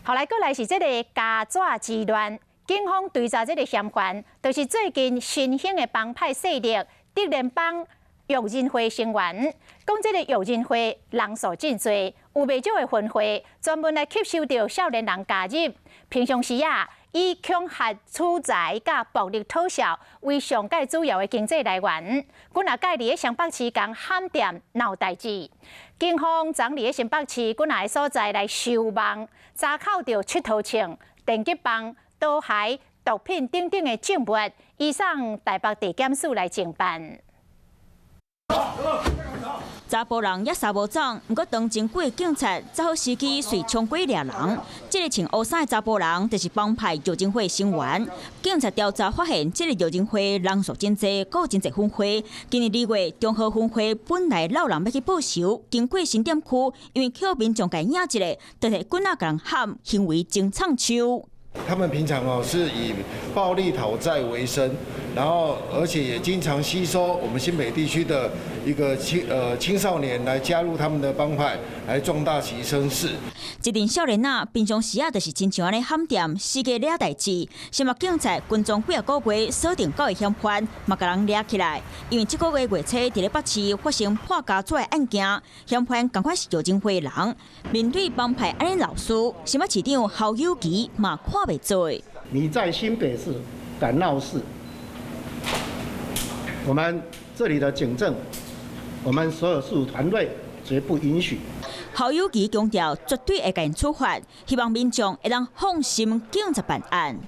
後來過來是這個膠紙之亂，警方追查這個嫌犯，就是最近新興的幫派勢力竹聯幫育仁會成員。講這個育仁會人數真濟，有袂少的分會專門來吸收著少年人加入。平常時啊，以恐嚇取財佮暴力討數為上蓋主要的經濟來源。幾若擺佇咧雙北市共喊店鬧代誌，警方昨佇咧新北市幾若个所在來收網，查扣著𨑨迌銃、電擊棒、刀械、毒品等等的證物，移送台北地檢署來偵辦。查埔人猶相無走，毋過當真久的警察抓好時機，隨衝過掠人。這个穿烏衫的查埔人，就是幫派育仁會成員。警察調查發現，這个育仁會人數真濟，閣有真濟分會。今年2月，中和分會本來摎人欲去報仇，經過新店區，因為予民眾共影一下，就提棍仔共人砍，行為真衝手。他們平常哦是以暴力討債為生，然後而且也經常吸收我們新北地區的一個青少年來加入他們的幫派，來壯大其聲勢。這陣少年仔平常時啊，就是親像按呢喊店，四界掠代誌。新北警察跟蹤幾仔個月，鎖定九个嫌犯，嘛共人掠起來。因為這個月月初佇咧北市發生破膠紙的案件，嫌犯仝款是育仁會人。面對幫派按呢鬧事，新北市長侯友宜嘛看袂做。你在新北市敢鬧事，我們這裡的警政，我們所有事務團隊絕不允許。侯友宜強調，絕對會共𪜶處罰，希望民眾會當放心警察辦案。